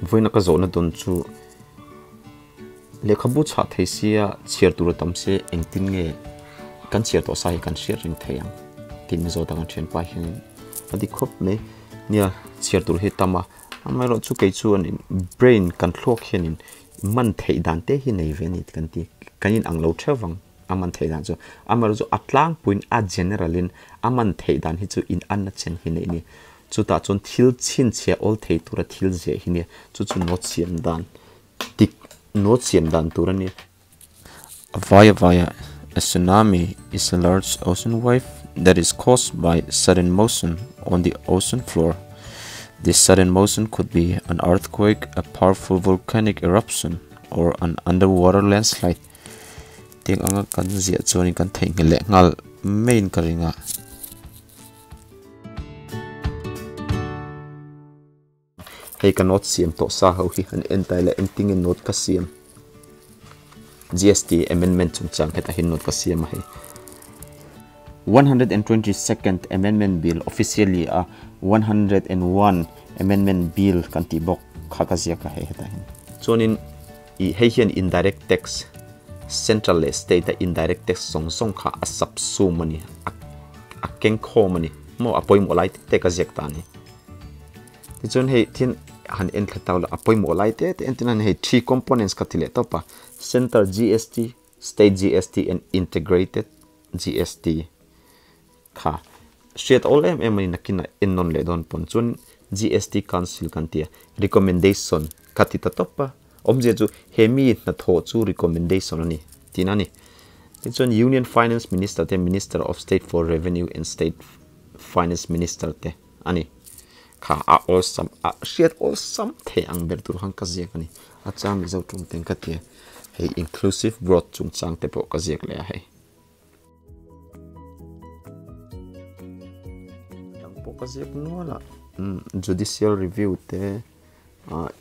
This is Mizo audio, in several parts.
Vawiina ka zawhna dawn chu lehkhabu chhah thei sia chhiar tur a tam se engtin nge kan chhiar tawh sa hi kan hriat reng thei ang tih min zawt a kan thianpa hianin a ti khawp mai. Nia chhiar tur hi tam a, amaherawhchu kei chuanin brain kan thluak hianin man theih dan te hi nei ve a ni kan ti, kan inang lo theuh vang a man theih dan chu. Amaherawhchu a tlangpuiin a general in a man theih dan hi chu inanna chen hi neih a ni. Chutah chuan thil chhinchhiah awl thei tura thil ziah hi nia, chu chu note siam dan dik note siam dan tur a ni. A vai a vai a, A tsunami is a large ocean wave that is caused by sudden motion on the ocean floor. This sudden motion could be an earthquake, a powerful volcanic eruption or an underwater landslide. Tiang anga kan ziah chuanin kan theihnghilh leh nghal maiin ka ring a. Hei ka note siam tawh sa ho hi han en ta ila engtinge note ka siam GST amendment chungchang hetah hian note ka siam a hei 122nd amendment bill officially a 101 amendment bill kan tih bawk kha ka ziak a hei hetah hian chuanin ih hei hian indirect tax central leh state a indirect tax zawng zawng kha a subsum a ni a kengkhawm a ni maw a pawimawh lai te te ka ziak ta a ni. Tichuan hei thil han en thla tau la a pawimawh lai te te entir nan hei three components ka ti leh tawp a Centre GST, State GST and Integrated GST kha hriat awl em em a ni nakinah en nawn leh dawn pawn chuan GST Council kan ti a recommendation ka ti ta tawp a awmzia chu he mi hnathawh chu recommendation a ni tihna a ni. Tichuan Union Finance Minister te Minister of State for Revenue and State Finance Minister te a ni. Kha a awlsam a hriat awlsam thei ang ber tur khan ka ziak a ni. A chang Mizo tum ten ka tia hei inclusive growth chungchang te pawh ka ziak leh a hei. Dang pawh ka ziak nual a judicial review te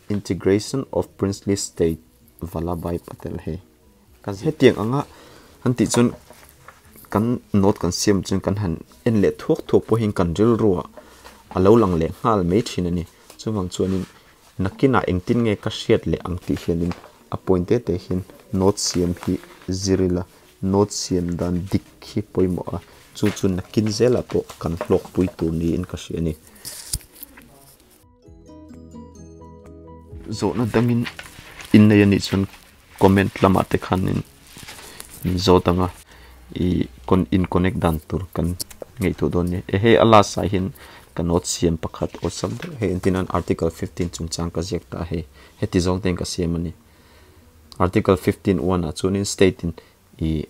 integration of princely state Vallabhbhai Patel hei. Ka hetiang anga han tih chuan kan note kan siam chuan kan han en leh thuak thuak pawhin kan rilruah a lo lang leh nghal mai thin a ni. Chuvang chuanin nakinah engtin nge ka hriat leh ang tih hianin a point te te hian note siam hi zir ila, note siam dan dik hi pawimawh a, chu chu nakin zelah pawh kan hlawkpui tur niin ka hria a ni. Zawhna dangin innei a nih chuan comment lamah te khanin min zawt ang a ih in connect dan tur kan ngaihtuah dawn nia e hei a last ah hian ka note siam pakhat awlsam deuh hei entir nan article 15 chungchang ka ziak ta a hei heti zawng te hian ka siam a ni article 15 one ah chuanin state in ih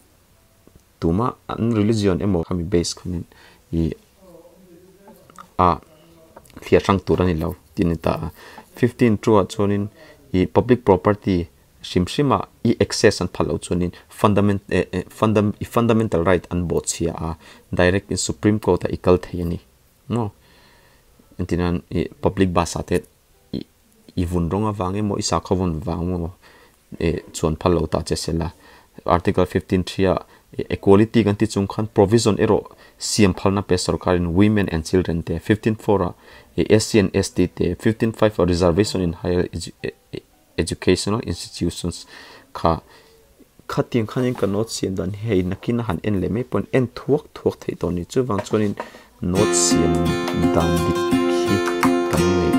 tuma an religion emaw khami base khanin ih a thliar hrang tur a ni lo tih a ni ta a 15 two ah chuanin ih public property Hrim hrimah i access an phal loh chuanin fundament eh eh fundam i fundamental right an bawhchhia a, direct in Supreme Court ah i kal thei a ni maw? Entirnan i public bus ah te i i vun rawng avang emaw i sakhaw vun vang emaw eh chuan phal lo ta che sela. Article 15 3 ah equality kan ti chung khan provision erawh siam phalna pe sorkarin women and children te 15 4 ah SC and ST te 15 5 ah reservation in higher edu eh Educational institutions kha khatiang khanin ka note siam dan hi hei nakin a han en leh mai pawhin en thuak thuak theih tawh a ni. Chuvang chuanin note siam dan dik hi kan neih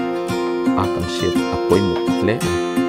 a kan hriat a pawimawh hle a ni.